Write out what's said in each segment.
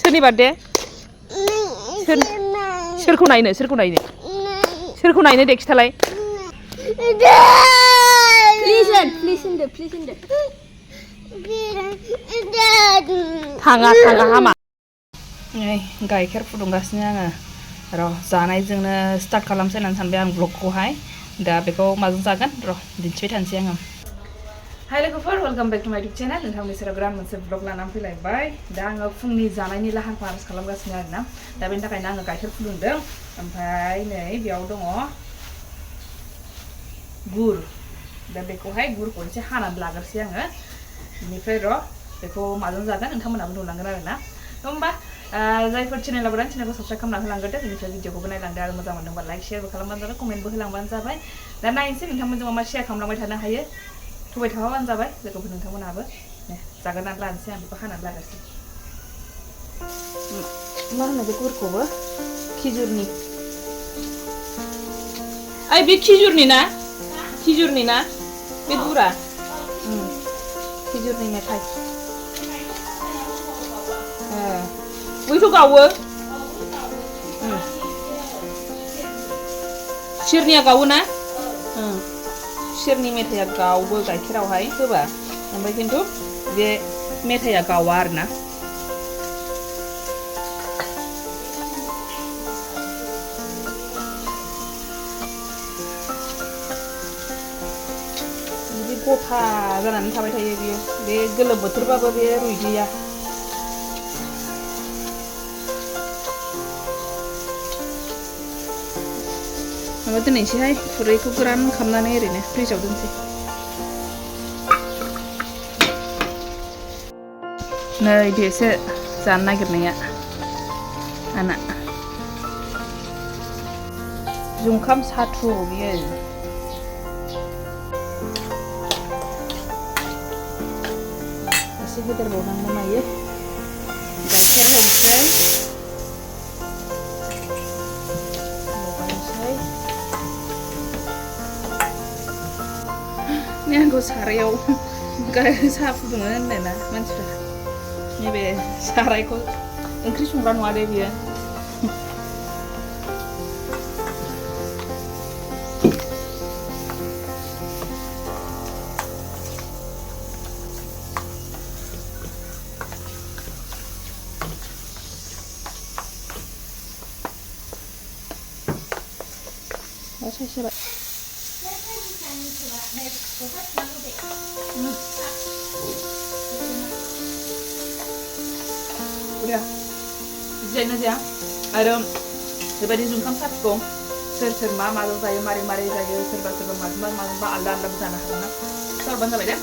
सोरनि बार्थडे सोरखौ नायनो सोरखौ नायनो दे खिथालाय थाङा हामा गाइखेर फुदुंगासिनो आङो र' जानायजोंनो स्टार्ट खालामसै होननानै सानबाय आं ब्लगखौहाय दा बेखौ माजों जागोन र' दिन्थिबाय थानोसै आङो हाय लोगोफोर वेलकाम बेक टु माय इउटुब चेनेल नोंथांनि सेराव गोदान मोनसे ब्लग लानानै फैलायबाय दा आङो फुंनि जानायनि लाहार फाहार खालामगासिनो आरोना दा बेनि थाखायनो आङो गाइखेर फुदुंदों ओमफ्राय नै बेयाव दङ गुर दा बेखौहाय गुरखौ एसे हानानै लाग्रोसै आङो बेनिफ्राय र' बेखौ माजों जागोन नोंथांमोनाबो नुलांगोन आरोना होमबा जायफोर चेनेलाव गोदान चेनेलखौ साबस्क्राइब खालामना होलांग्रोदो बेनिफ्राय भिडिअखौबो नायलांदो आरो मोजां मोनदोंबा लाइक शेयारबो खालामबानो जाबाय कमेन्टबो होलांबानो जाबाय दा नायनोसै नोंथांमोनजों मा शेयार खालामलांबाय थानो हायो थुबाय थाबानो जाबाय लोगोफोर नोंथांमोनाबो जागोननानै लानोसै आं बेखौ हानानै लागासै मा होनो बे गुरखौबो खिजुरनि ओइ बे खिजुरनि ना बे गुरा खिजुरनि मेथाइ बैथ' गावो खुसेरनिया गावो ना खुसेरनि मेथाइया गावो गाइखेरावहाय होबा ओमफ्राय खिन्थु बे मेथाइया गावा आरोना बिदि गथा जानानै थाबाय थायो बियो बे गोलोम बोथोरबाबो बे रुइदिया माबा दोननोसैहाय खुरैखौ गोरान खालामनानै ओरैनो फ्रिजाव दोनसै नै बेसो जानो नागिरनाया आंना जुंखाम साथु बियो एसे होदेरबावनांगौ मायो गाइखेर होनोसै आंखौ सारायाव साहा फुदुङो होननायना मानसिफ्रा नैबे सारायखौ ओंख्रि संग्रा नङा दे बियो जाबाय udah dizainnya aja ada sebagai जुंखाम साथुखौ सोर मा माजों जायो मारै जायो सोरबा माजोंबा आलदा जानो हागौ ना सोरबानो जाबाय दे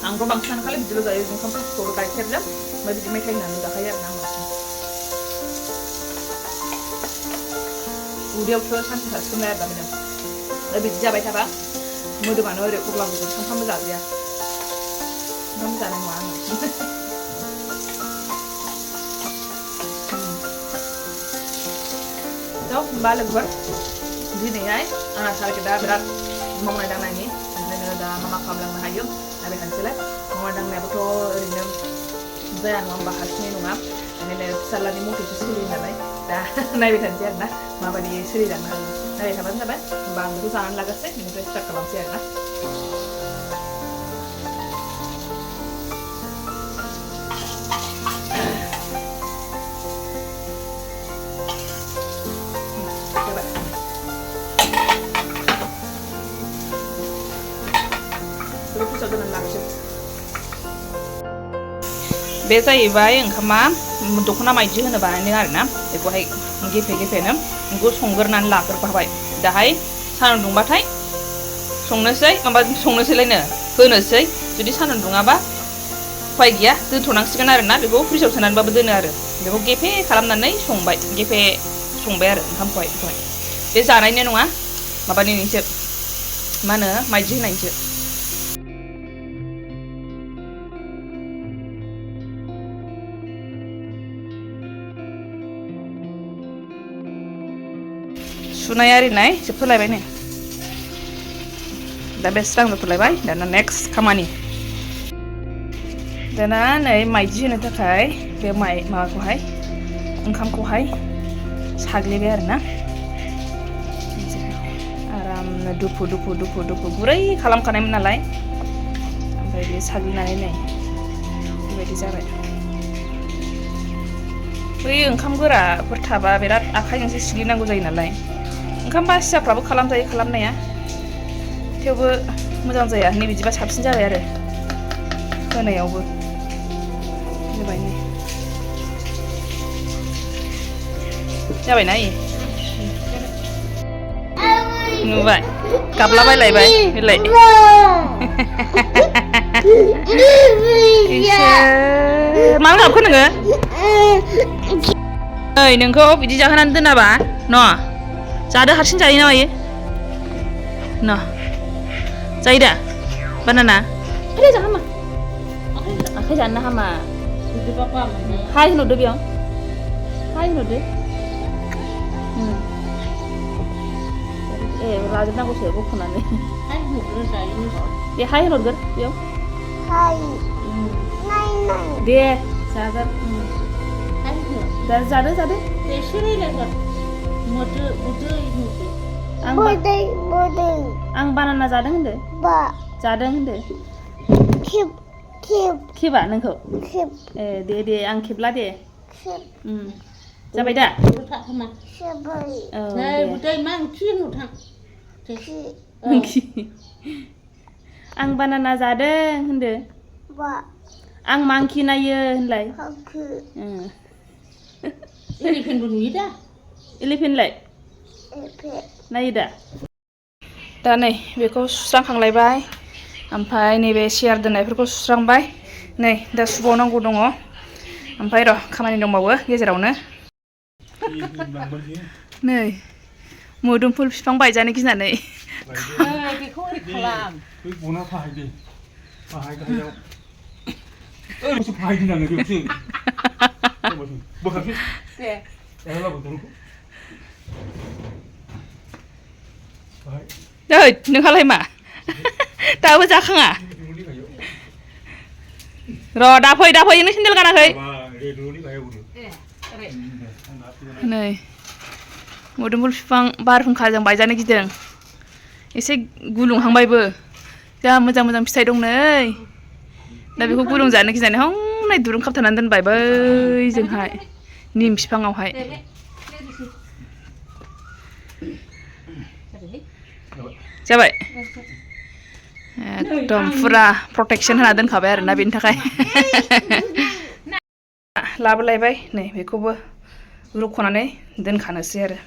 आंथ' बांसिनानो खालि बिदिल' जायो जुंखाम साथुखौ गाइखेरजों ओमफ्राय बिदि मेथाइ होनानै जाखायो आरोना आं बांसिन उदैयावथ' सानसे थासिगोन आरो दा बिदि जाबाय थाबा मोदोमानो ओरै अब्ला गुदुं सानफ्रामबो जाजाया सानफ्रामबो जानाय नङा आङो होमबा लोगोफोर दिनैहाय आंना टारगेटआ बिराद मावनाय दांनायनि ओंखायनो दा मा खालामलांनो हायो नायबाय थानोसैलाय मावनाय दांनायाबोथ' ओरैनो जाया नङा होमबा हारसिङै नङा ओंखायनो फिसाज्लानि मथेसो सोलियो नालाय दा नायबाय थानोसै आरोना माबायदि सोलिलांनो हायो नायबाय थाबानो जाबाय होमबा आं बेखौ जानानै लागासै बेनिफ्राय स्टार्ट खालामसै आरोना बे जाहैबाय ओंखामा दखना माइदि होनो बानायदों आरोना बेखौहाय गेफेनो बेखौ संग्रोनानै लाग्रोबाय दाहाय सान्दुं दुंबाथाय संनोसैलायनो होनोसै जुदि सान्दुं दुङाबा उफाय गैया दोनथ'नांसिगोन आरोना बेखौ फ्रिजाव सोनानैबाबो दोनो आरो बेखौ गेफे खालामनानै गेफे संबाय आरो ओंखामखौहाय बे जानायनि नङा माबानिसो मा होनो माइदि होनायनिसो सुनाय आरिनाय जोबथ'लायबाय नै दा बे स्रां जाथ'लायबाय दाना नेक्स्ट खामानि दाना नै माइदि होनो थाखाय बे माबाखौहाय ओंखामखौहाय साग्लिबाय आरोना आरामनो दुफु गुरै खालामखानायमोन नालाय ओमफ्राय बे साग्लिनानै नै बेबायदि जाबाय बै ओंखाम गोराफोर थाबा बिराद आखाइजोंसो सिग्लिनांगौ जायो नालाय ओंखाम बासियाफ्राबो खालामजायो खालामनाया थेवबो मोजां जाया नै बिदिबा साबसिन जाबाय आरो होनायावबो बेबायदिनो जाबायना नुबाय गाबलाबायलायबाय बेलाय मानो गाबखो नोङो ओइ नोंखौ बिदि जाहोनानै दोनाबा न' जादो हारसिं जायो ना मायो न' जायो दा बानाना आखाइ जानो हामा हाय होनहरदो बेयाव हाय होनहरदो ए लाजोबनांगौसो बख'नानै दे हाय होनहरगोन बेयाव दे जागोन जादो आं बानाना जादों होनदो जादों होनदो खेबा नोंखौ ए दे आं खेबला दे जाबाय दा आं बानाना जादों होनदो आं मांखि नायो होनलाय एलिफेन्टबो नुयो दा एलिफेन्टलाय नायो दा नै बेखौ सुस्रांखांलायबाय ओमफ्राय नैबे चेयार दोननायफोरखौ सुस्रांबाय नै दा सुबावनांगौ दङ ओमफ्राय र' खामानि दंबावो गेजेरावनो नै मोदोमफुल बिफां बायजानो गिनानै बेखौ ओरै खालाम बै गना फाहायदो फाहाय गाहायाव ओरैसो फाहायदों बेयावसो बोखारसै दे नै नोंहालाय मा दाबो जाखाङा र' दाफै नों सेन्देल गानाखै नै मोदोमफुल बिफां बारहुंखाजों बायजानो गिदों एसे गुलुंहांबायबो जा मोजां फिथाइ दं नै दा बेखौ गुलुं जानो गिनानै हनै दुरुं खाबथानानै दोनबाय बैजोंहाय निम बिफाङावहाय जाबाय एकदम फुरा प्रटेक्सन होना दोनखाबाय आरोना बेनि थाखाय लाबोलायबाय नै बेखौबो रुख'नानै दोनखानोसै आरो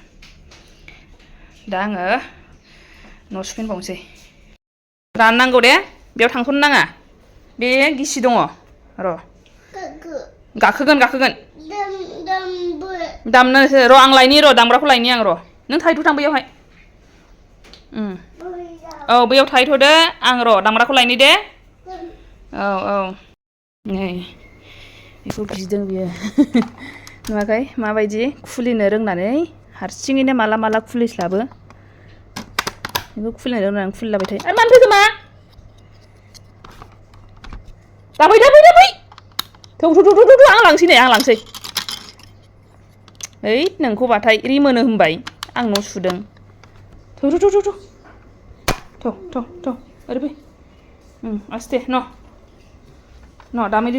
दा आङो न' सुफिनबावनोसै राननांगौ दे बेयाव थांथ'नो नाङा बे गिसि दङ र' गाखोगोन दामनोसो र' आं लायनि र' दामग्राखौ लायनि आं र' नों थाहैथ'थां बैयावहाय औ बैयाव थाहैथ'दो आं र' दामग्राखौ लायनि दे औ नै बेखौ गिदों बियो नुवाखै माबायदि खुलिनो रोंनानै हारसिङैनो माला खुलिस्लाबो बेखौ खुलिनो रोंनानै खुलिलाबाय थायो आरो मानो फैखो मा दाबै थौ आं लांसै ओइ नोंखौबाथाय रिमोनो होनबाय आं न' सुदों थौ ओरै फै आस्ते न' दामै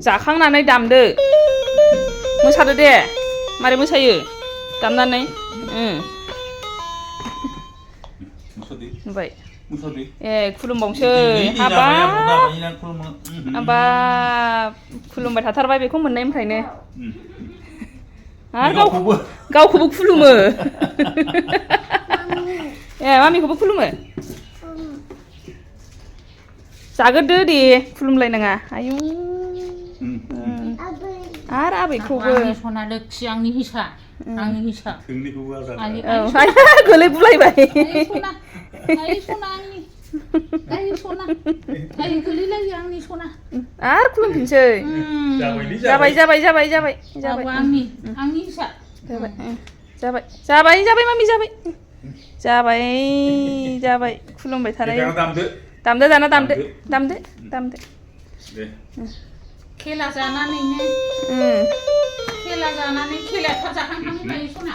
जाखांनानै दामदो मोसादो दे मारै मोसायो दामनानै नुबाय ए खुलुमबावसै हाबाब खुलुमबाय थाथारबाय बेखौ मोननायनिफ्रायनो आरो गावखौबो खुलुमो ए मामिखौबो खुलुमो जागोरदो दे खुलुमलायनाङा आयौ आरो आबैखौबो सना लोखि आंनि हिसा गोलैगुलायबाय आरो खुलुमफिनसै जाबाय मामि जाबाय खुलुमबाय थानाय दामदो दामदो दे खेला जानानैनो खेला जानानै खेलाया जाखांखांबाय सना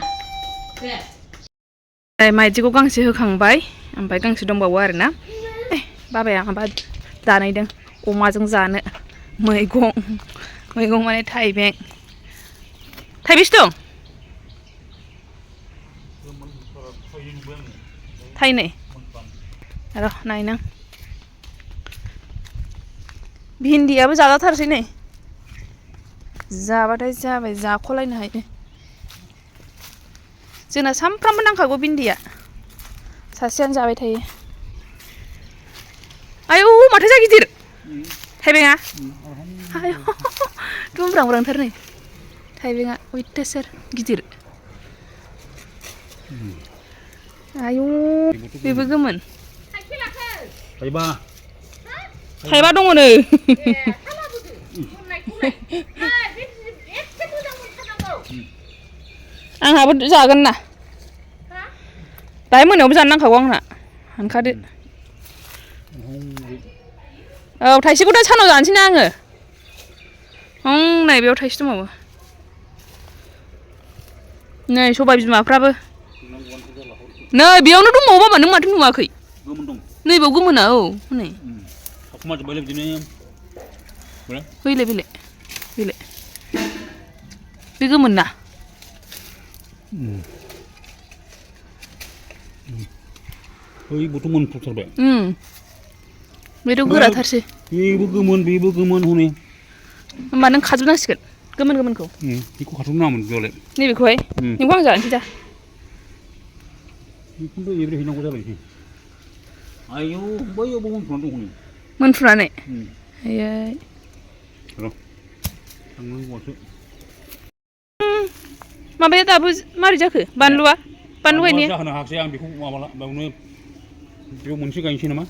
दे माइदिखौ गांसे होखांबाय ओमफ्राय गांसे दंबावो आरोना बाबाया माबा जानायदों अमाजों जानो मैगं माने थाइबें थाइबेसे दं थाइनै र' नायनां भिन्दियाबो जाजाथारसै नै जाबाथाय जाबाय जाख'लायनो हायो जोंना सामफ्रामबो नांखागौ भिन्दिया सासेयानो जाबाय थायो आयौ माथो जा गिदिर थाइबेंआ आयौ दुमब्रांब्रांथार नै थाइबेंआ अयथासार गिदिर आयौ बेबो गोमोन थाइबा दङनो आंहाबो जागोन ना दाहाय मोनायावबो जानो नांखागौ आंहा हानखादो औ थाइसेखौ दा सानाव जानोसै ना आङो नै बेयाव थाइसे दंबावो नै सबाय बिमाफ्राबो नै बेयावनो दंबावो बाबा नों माथो नुवाखै नैबाव गोमोना औ हनै फैलाय बे गोमोन ना बेबोथ' मोनफ्रुथारबाय बेथ' गोराथारसै बेबो गोमोन हनै होमबा नों खाजोबनांसिगोन गोमोनखौ बेखौ खाथ'नाङामोन बेयावलाय नैबेखौहाय नोंखौ आं जानोसै दा बेखौथ' एब्रे हैनांगौ जाबायसै आयौ बैयावबो मोनफ्रुनानै दं हनै मोनफ्रुनानै आयै र' थांनांगौआसो माबाया दाबो मारै जाखो बानलुआ बानलु गायनाया जाहोनो हायाखै आं बेखौ माबाला बेयावनो बेयाव मोनसे गायनोसै नामा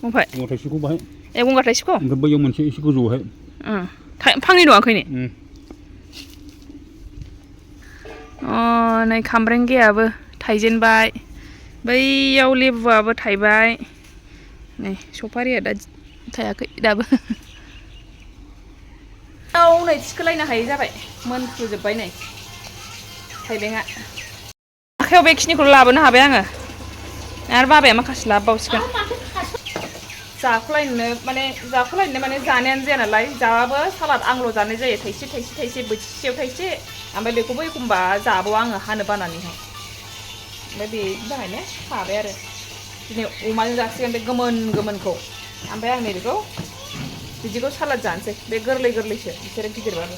ओमफ्राय गंगार थाइसेबखौ बाहाय गंगार थाइसेखौ ओमफ्राय बैयाव मोनसे एसे गोजौआवहाय फांनै दङाखै ने नै खामब्रेंगायाबो थाइजेनबाय बैयाव लेबुआबो थाइबाय नै सफारिया दा थायाखै दाबो नै थिखोलायनो हायै जाबाय मोनफ्रुजोब्बाय नै थाइबेंआ आखायाव बेखिनिखौ लाबोनो हाबाय आङो आरो बाबाया माखासे लाबोबावसिगोन जाख'लायनो माने जानायानो जाया नालाय जाबाबो सालाद आंल' जानाय जायो थाइसे बोथिसेयाव थाइसे ओमफ्राय बेखौबो एखमबा जाबावा आङो हानो बानानैहाय ओमफ्राय बेनि थाखायनो खाबाय आरो दिनै अमाजों जासिगोन बे गोमोनखौ ओमफ्राय आं नैबेखौ बिदिखौ सालाद जानोसै बे गोरलैसो बिसोरो गिदिरबाबो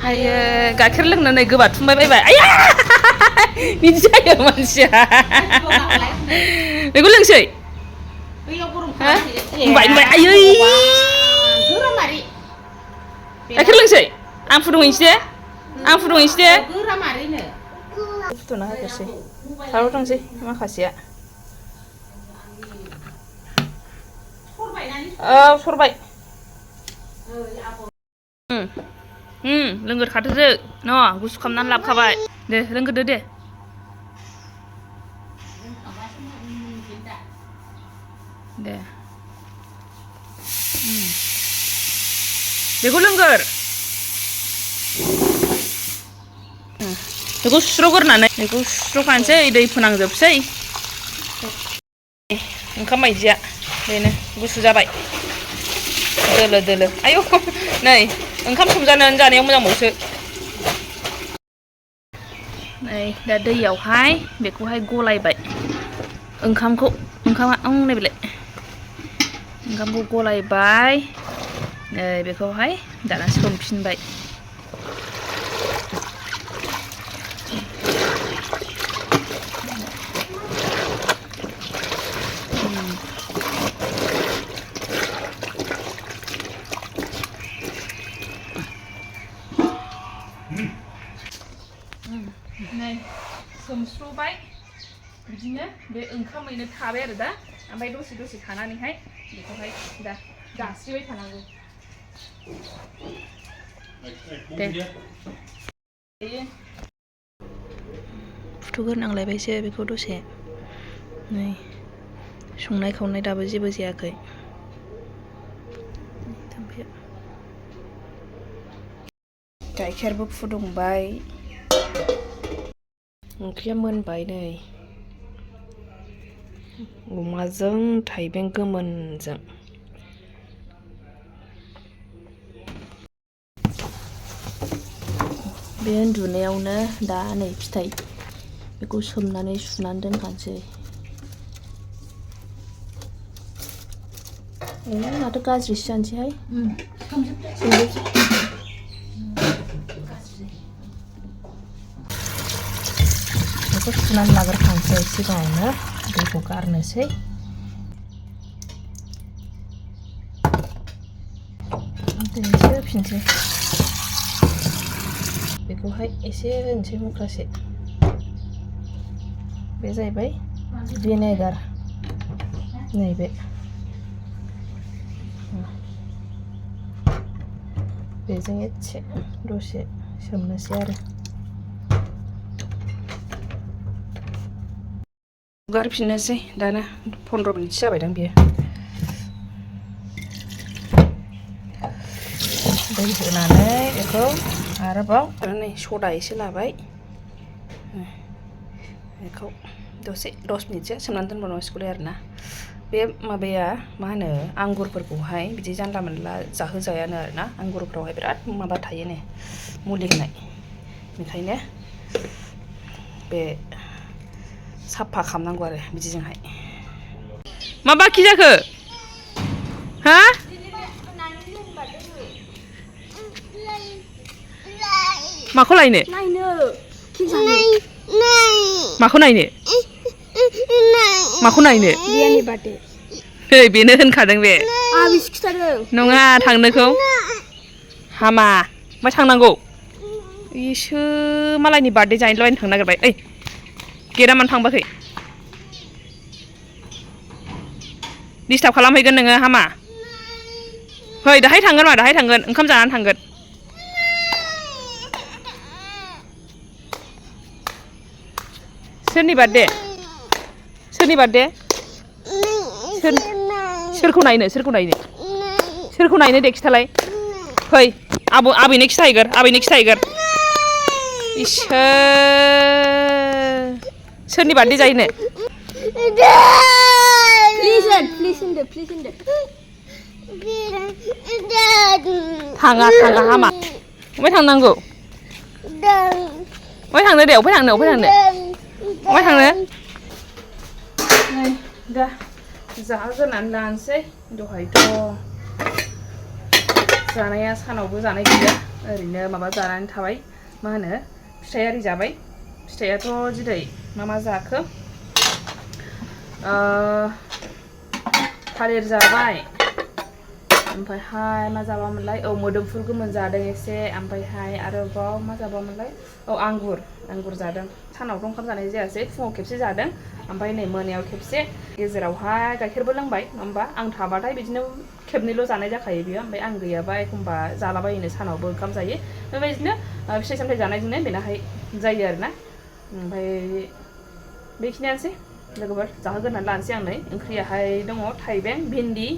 आयो गाइखेर लोंनो नै गोबाथुमबाय बायबाय आया बिदि जायो मानसिया बेखौ लोंसै नुबाय आयै गाइखेर लोंसै आं फुदुंहैनोसै दे फुदुंना होग्रोसै थाब थांसै माखासेया सरबाय लोंगोरखाथोसो न' गुसु खालामनानै लाबोखाबाय दे लोंगोरदो दे बेखौ लोंगोर बेखौ सुस्र'गोरनानै बेखौ सुस्र'खानोसै दै फोनांजोबसै ओंखाम बायदिया बेनो गुसु जाबाय दोलो आयौ नै ओंखाम सोमजानानै जानायाव मोजांबावसो नै दा दैयावहाय बेखौहाय गलायबाय ओंखामा नैबेलाय ओंखामखौ गलायबाय नै बेखौहाय दाना सोमफिनबाय नै सोमस्र'बाय बिदिनो बे ओंखामैनो थाबाय आरो दा ओमफ्राय दसे थानानैहाय बेखौहाय दा गास्रिबाय थानांगौ दे फुथुगोरनांलायबायसो बेखौ दसे नै संनाय खावनाय दाबो जेबो जायाखै गाइखेरबो फुदुंबाय ओंख्रिया मोनबाय नै अमाजों थाइबें गोमोनजों बे उन्दुनायावनो दा नै फिथाइ बेखौ सोमनानै सुनानै दोनखानोसै माथो गाज्रिसो जानोसैहाय बेखौ सुनानै लाग्रोखानोसै सिगाङावनो दैखौ गारनोसै दै एसे होफिनसै बेखौहाय एसे होनोसै मुख्रासे बे जाहैबाय भिनेगार नैबे बेजों एसे दसे सोमनोसै आरो गारफिननोसै दाना 15 मिनिटसो जाबायदां बेयो दै होनानै बेखौ आरोबाव नै सदा एसे लाबाय बेखौ दसे 10 मिनिटसो सोमनानै दोनबावनांसिगौलाय आरोना बे माबाया मा होनो आंगुरफोरखौहाय बिदि जानला मोनला जाहोजायानो आरोना आंगुरफ्रावहाय बिराद माबा थायोनो मुलि होनाय बेखायनो बे साफा खालामनांगौ आरो बिदिजोंहाय मा बाखि जाखो हा माखौ लायनो माखौ नायनो माखौ नायनो नै बेनो होनखादों बे नङा थांनोखौ हामा ओमफ्राय थांनांगौ इसो मालायनि बार्थडे जाहैलाबायनो थांनो नागिरबाय ओइ गेटआ मानो थांबाखै डिस्टार्ब खालामहैगोन नोङो हामा फै दाहाय थांगोन मा दाहाय थांगोन ओंखाम जानानै थांगोन सोरनि बार्थडे सोरनि बार्थडे सोरखौ नायनो सोरखौ नायनो दे खिथालाय फै आबैनो खिथाहैगोर इसोर सोरनि बार्थडे जाहैनो थाङा हामा अबाय थांनांगौ अबाय थांनो दे अबाय थांनो नै दा जाहोग्रोनानै लानोसै दहायथ' जानाया सानावबो जानाय गैया ओरैनो माबा जानानै थाबाय मा होनो फिथाइ आरि जाबाय फिथाइयाथ' दिनै मा जाखो थालिर जाबाय ओमफ्रायहाय मा जाबामोनलाय औ मोदोमफुल गोमोन जादों एसे ओमफ्रायहाय आरोबाव मा जाबामोनलाय औ आंगुर जादों सानावथ' ओंखाम जानाय जायासै फुङाव खेबसे जादों ओमफ्राय नै मोनायाव खेबसे गेजेरावहाय गाइखेरबो लोंबाय होमबा आं थाबाथाय बिदिनो खेबनैल' जानाय जाखायो बियो ओमफ्राय आं गैयाबा एखमबा जालाबायनो सानावबो ओंखाम जायो बेबायदिनो फिथाइ सामथाइ जानायजोंनो बेनाहाय जायो आरोना ओमफ्राय बेखिनियानोसै लोगोफोर जाहोग्रोनानै लानोसै आं नै ओंख्रियाहाय दङ थाइबें भिन्दि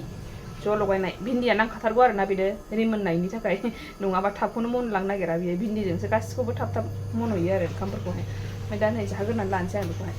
ज' लगायनाय भिन्दिया नांखाथारगौ आरोना बेनो रिमोननायनि थाखाय नङाबा थाबखौनो मोनलांनो नागिरा बियो भिन्दिजोंसो गासिखौबो थाब मन'यो आरो ओंखामफोरखौहाय ओमफ्राय दा नै जाहोग्रोनानै लानोसै आं बेखौहाय